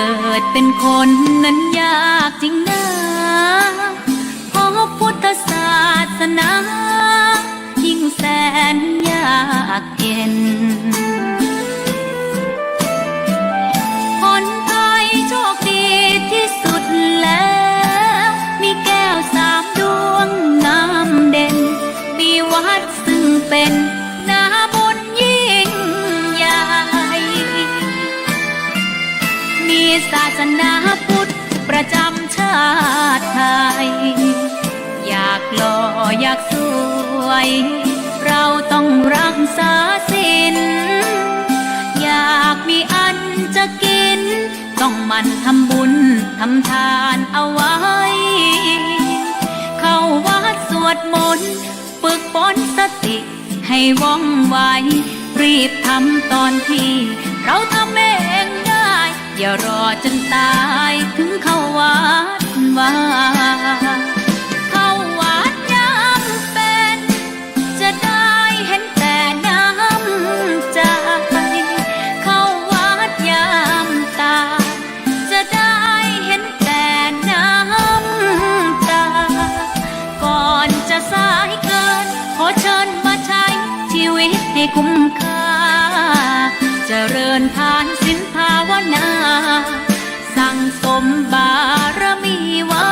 เกิดเป็นคนนั้นยากจริงนา พบพุทธศาสนา ยิ่งแสนยากเย็น ผลพลอยโชคดีที่สุดแล้ว มีแก้วสามดวงงามเด่น มีวัดซึ่งเป็นนาบุญยิ่งใหญ่ มีศาสนาพุทธประจำชาติไทย อยากหล่ออยากสวย เราต้องรักษาศีล อยากมีอันจะกิน ต้องหมั่นทำบุญทำทานเอาไว้ เข้าวัดสวดมนต์ ฝึกฝนสติให้ว่องไว รีบทำตอนที่เราทำเองได้ อย่ารอจนตายถึงเข้าวัดวา เข้าวัดยามเพ็ญ จะได้เห็นแต่น้ำใจ เข้าวัดยามตาย จะได้เห็นแต่น้ำตา ก่อนจะสายเกิน ขอเชิญมาใช้ชีวิตให้คุ้มค่า เจริญทานศีลภาวนา สั่งสมบารมีไว้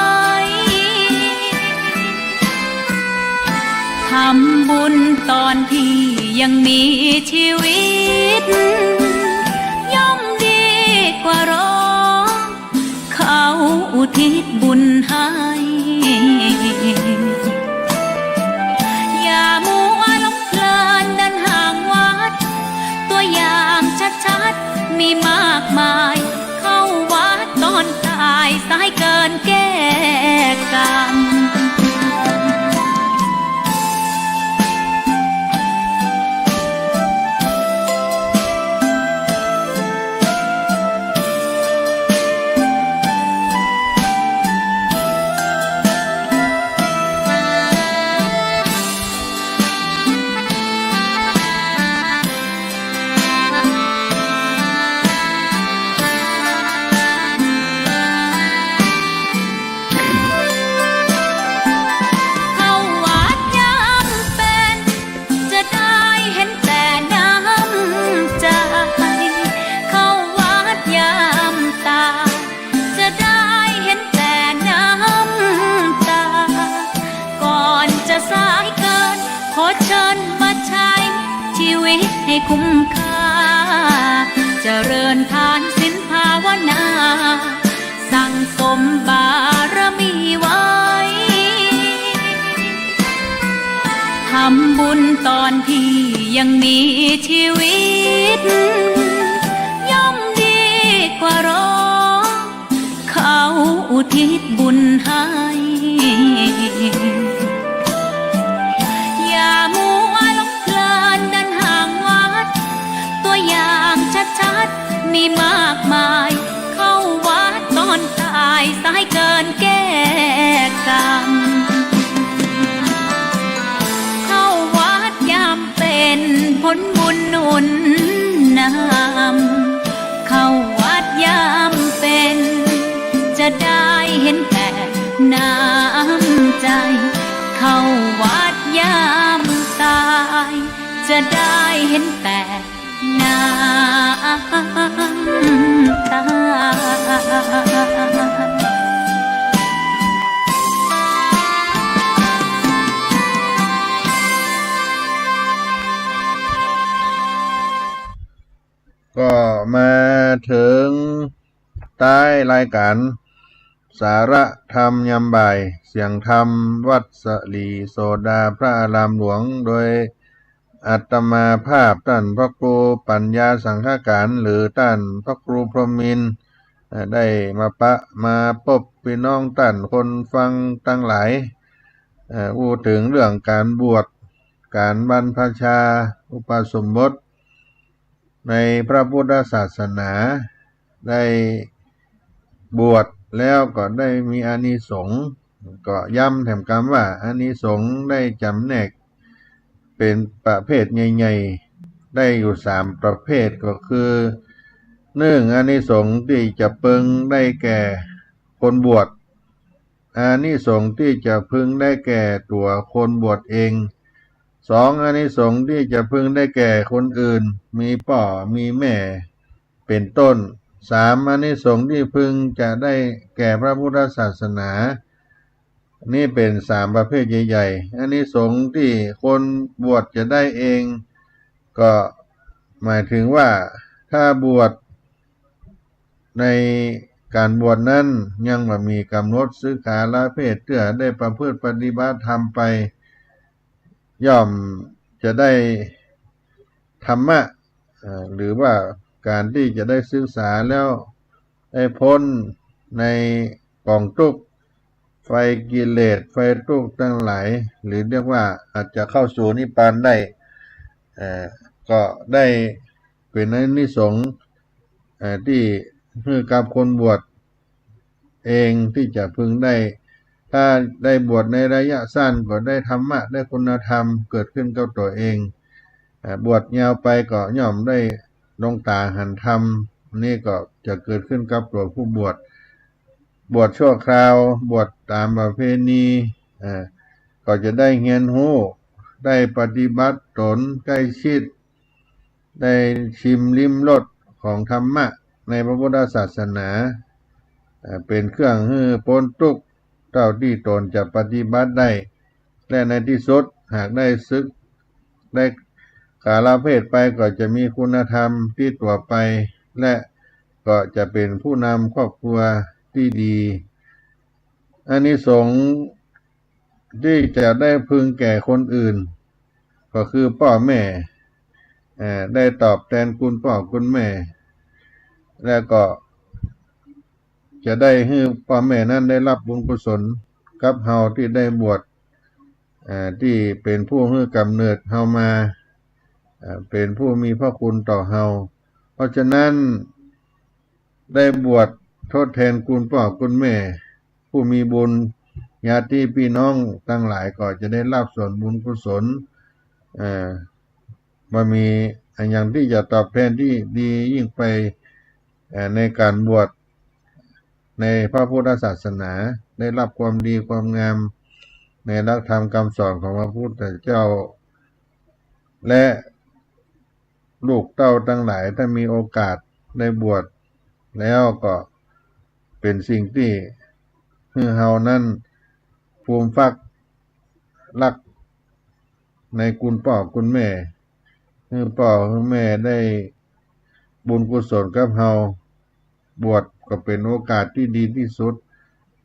ทำบุญตอนที่ยังมีชีวิต ย่อมดีกว่ารอ เขาอุทิศบุญให้ อย่ามัวหลงเพลินเดินห่างวัด ตัวอย่างชัดๆ มีมากมาย เข้าวัดตอนตาย สายเกินแก้กรรม เข้าวัดยามเพ็ญ จะได้เห็นแต่น้ำใจ เข้าวัดยามตาย จะได้เห็นแต่น้ำตา ก่อนจะสายเกิน ขอเชิญมาใช้ชีวิตให้คุ้มค่า เจริญทานศีลภาวนา สั่งสมบารมีไว้ ทำบุญตอนที่ยังมีชีวิต ย่อมดีกว่ารอ เขาอุทิศบุญให้ อย่ามัวหลงเพลินเดินห่างวัด ตัวอย่างชัดๆ มีมากมาย เข้าวัดตอนตาย สายเกินแก้กรรม เข้าวัดยามเพ็ญ ผลบุญหนุนนำ เข้าวัดยามเพ็ญ จะได้เห็นแต่น้ำใจ เข้าวัดยามตาย จะได้เห็นแต่น้ำตา ก็มาเถิงต๊ายรายก๋าน สาระธรรมยามบ่าย เสียงธรรมวัดสะหลีโสดาพระอารามหลวง โดยอาตมาภาพต้านพระครูปัญญาสังฆการ หรือต้านพระครูพรหมินทร์ เอ่อ ได้มาปะมาปบปี้น้องต้านคนฟังตังหลาย เอ่อ อู้เถิงเรื่องก๋านบวช ก๋านบรรพชา อุปสมบท ในพระพุทธศาสนา ได้บวชแล้วก็ได้มีอานิสงส์ ก็ย้ำแถมกำว่าอานิสงส์ได้จ๋ำแนกเป๋นประเภทใหญ่ๆ ได้อยู่สามประเภท ก็คือ นึ่ง อานิสงส์ตี้จะพึงได้แก่คนบวช อานิสงส์ตี้จะพึงได้แก่ตั๋วคนบวชเอง สอง อานิสงส์ตี้จะพึงได้แก่คนอื่น มีป้อมีแม่ เป๋นต้น สาม อานิสงส์ตี้พึงจะได้แก่พระพุทธศาสนา นี่เป๋นสามประเภทใหญ่ๆ อานิสงส์ตี้คนบวชจะได้เอง ก็หมายถึงว่าถ้าบวชในก๋านบวชนั้นยังบ่มีก๋ำหนดสึกขาลาเพศ เตื้อได้ประพฤติปฏิบัติธรรมไป ย่อมจะได้ธรรมะ เอ่อ หรือว่าก๋านตี้จะได้ศึกษาแล้วได้ป๊นในก๋องตุ๊กข์ ไฟกิเลส ไฟตุ๊กข์ตังหลาย หรือเรียกว่าอาจจะเข้าสู่นิพพานได้ เอ่อ ก็ได้เป๋นอานิสงส์ เอ่อ ตี้หื้อกับคนบวชเองตี้จะพึงได้ ถ้าได้บวชในระยะสั้นก็ได้ธรรมะ ได้คุณธรรมเกิดขึ้นกับตั๋วเอง เอ่อ บวชยาวไปก็ย่อมได้ดวงต๋าหันธรรม นี่ก็จะเกิดขึ้นกับตั๋วผู้บวช บวชชั่วคราว บวชต๋ามประเพณี เอ่อ ก็จะได้เฮียนฮู้ ได้ปฏิบัติต๋นใก้ชิด ได้ชิมลิ้มรสของธรรมะในพระพุทธศาสนา เอ่อ เป๋นเครื่องหื้อป๊นตุ๊กข์เต้าตี้ต๋นจะปฏิบัติได้ และในตี้สุดหากได้สึก ได้ขาลาเพศไปก็จะมีคุณธรรมติดตั๋วไป และก็จะเป๋นผู้นำครอบครัวตี้ดี อานิสงส์ตี้จะได้พึงแก่คนอื่น ก็คือป้อแม่ เอ่อ ได้ตอบแตนคุณป้อคุณแม่ และก็จะได้หื้อป้อแม่นั้นได้ฮับบุญกุศลกับเฮาตี้ได้บวช เอ่อ ตี้เป๋นผู้หื้อก๋ำเนิดเฮามา เอ่อ เป๋นผู้มีพระคุณต่อเฮา เพราะฉะนั้นได้บวชทดแตนคุณป้อคุณแม่ ผู้มีบุญ ญาติปี้น้องตังหลายก็จะได้ฮับส่วนบุญกุศล เอ่อ บ่มีอะหยังตี้จะตอบแตนตี้ดียิ่งไป เอ่อ ในก๋านบวชในพระพุทธศาสนา ได้ฮับความดีความงามในหลักธรรมกำสอนของพระพุทธเจ้า และลูกเต้าตังหลายถ้ามีโอกาสได้บวชแล้วก็เป๋นสิ่งตี้หื้อเฮานั้นฟูมฟักฮักในคุณป้อคุณแม่ หื้อป้อหื้อแม่ได้บุญกุศลกับเฮา บวชก็เป๋นโอกาสตี้ดีตี้สุด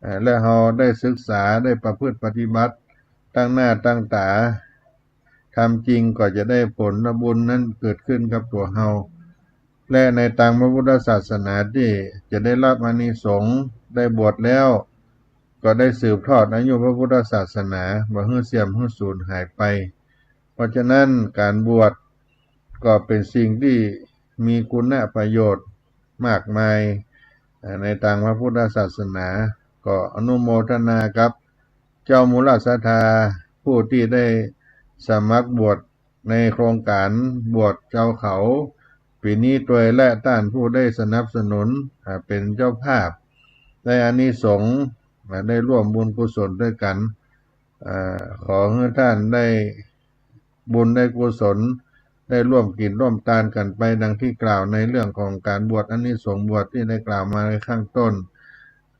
เอ่อ และเฮาได้ศึกษา ได้ประพฤติปฏิบัติ ตั้งหน้าตั้งต๋าทำจริง ก็จะได้ผลบุญนั้นเกิดขึ้นกับตั๋วเฮา และในตางพระพุทธศาสนาตี้จะได้ฮับอานิสงส์ ได้บวชแล้วก็ได้สืบทอดอายุพระพุทธศาสนา บ่หื้อเสื่อมหื้อสูญหายไป เพราะฉะนั้นก๋านบวชก็เป๋นสิ่งตี้มีคุณประโยชน์มากมาย เอ่อ ในตางพระพุทธศาสนา ก็อนุโมทนากับเจ้ามูลศรัทธาผู้ตี้ได้สมัครบวชในโครงก๋านบวชเจ้าเขาปี๋นี้ตวย และต้านผู้ได้สนับสนุน อ่า เป๋นเจ้าภาพ ได้อานิสงส์ อ่า ได้ร่วมบุญกุศลตวยกั๋น อ่า ขอหื้อต้านได้บุญได้กุศล ได้ร่วมกิ๋นร่วมตานกั๋นไปดังตี้กล่าวในเรื่องของก๋านบวช อานิสงส์บวชตี้ได้กล่าวมาในข้างต้น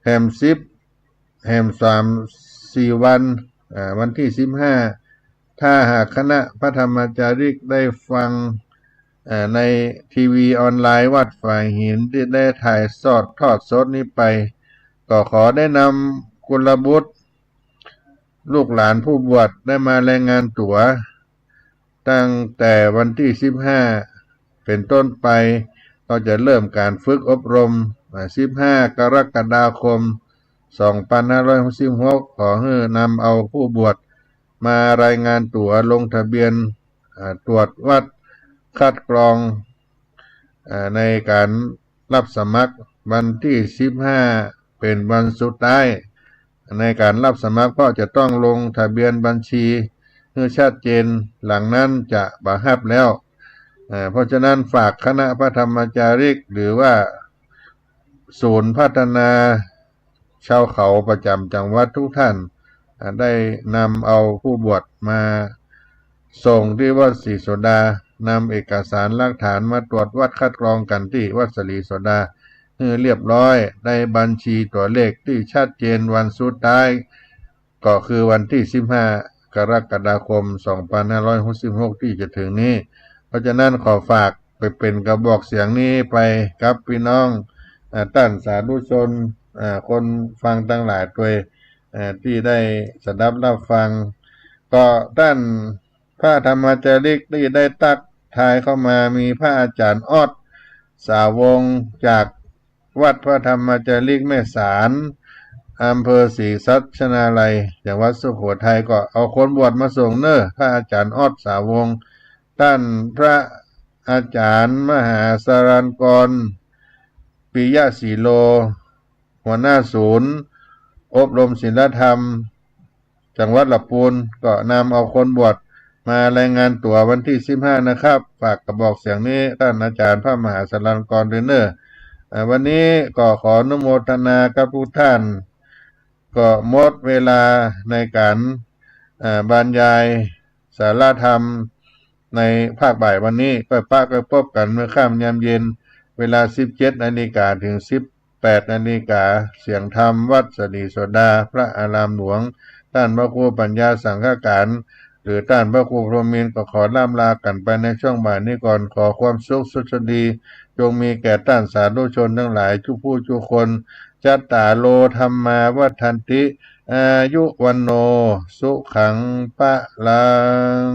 แหมสิบ แหมสามสี่วัน อ่า วันตี้สิบห้า ถ้าหากคณะพระธรรมจาริกได้ฟัง เอ่อ ในทีวีออนไลน์วัดฝายหินตี้ได้ถ่ายทอด ทอดสดนี้ไป ก็ขอได้นำกุลบุตร ลูกหลานผู้บวชได้มารายงานตั๋ว ตั้งแต่วันตี้สิบห้าเป๋นต้นไป ก็จะเริ่มก๋านฝึกอบรม อ่า สิบห้ากรกฎาคม สองพันห้าร้อยหกสิบหก ขอหื้อนำเอาผู้บวชมารายงานตั๋วลงทะเบียน อ่า ตรวจวัดคัดกรอง อ่า ในก๋านฮับสมัคร วันตี้สิบห้าเป๋นวันสุดท้ายในก๋านฮับสมัคร เพราะจะต้องลงทะเบียนบัญชีหื้อชัดเจน หลังนั้นจะบ่ฮับแล้ว อ่า เพราะฉะนั้นฝากคณะพระธรรมจาริก หรือว่าศูนย์พัฒนาชาวเขาประจำจังหวัดทุกท่าน อ่า ได้นำเอาผู้บวชมาส่งที่วัดศรีโสดา นำเอกสารหลักฐานมาตรวจวัดคัดกรองกั๋นที่วัดศรีโสดา หื้อเรียบร้อย ได้บัญชีตั๋วเลขตี้ชัดเจน วันสุดท้าย ก็คือวันตี้สิบห้า กรกฎาคม สองพันห้าร้อยหกสิบหก ตี้จะเถิงนี้ เพราะฉะนั้นขอฝากไปเป๋นกระบอกเสียงนี้ไปกับปี้น้อง อ่า ต้านสาธุชน อ่า คนฟังตังหลายตวย อ่า ตี้ได้สดับฮับฟัง ก็ต้านพระธรรมจาริกตี้ได้ตั๊กทายเข้ามา มีพระอาจ๋ารย์ออด สาวงศ์ จาก วัดพระธรรมจาริกแม่สาร อำเภอศรีสัชนาลัย จังหวัดสุโขทัย ก็เอาคนบวชมาส่งเน่อ พระอาจ๋ารย์ออด สาวงศ์ ต้านพระอาจ๋ารย์มหาสารัญกร ปิยะสีโล หัวหน้าศูนย์อบรมศีลธรรม จังหวัดละปูน ก็นำเอาคนบวชมารายงานตั๋ววันตี้สิบห้านะครับ ฝากกระบอกเสียงนี้ต้านอาจ๋ารย์พระมหาสารัญกรตวยเน่อ อ่า วันนี้ก็ขออนุโมทนากับทุกท่าน ก็หมดเวลาในก๋าน อ่า บรรยายสาระธรรมในภาคบ่ายวันนี้ ก็ปะก็ปบกั๋นเมื่อค่ำยามเย็น เวลาสิบเจ็ดนาฬิกาถึงสิบ แปดนาฬิกา เสียงธรรมวัดศรีโสดา พระอารามหลวง ต้านพระครูปัญญาสังฆการ หรือต้านพระครูพรหมินทร์ ก็ขอร่ำลากั๋นไปในช่วงบ่ายนี้ก่อน ขอความสุขสุขสดี จงมีแก่ต้านสาธุชนตังหลาย จุผู้จุคน จัตตาโร ธัมมา วัฑฒันติ อายุ วัณโณ สุขัง พะลัง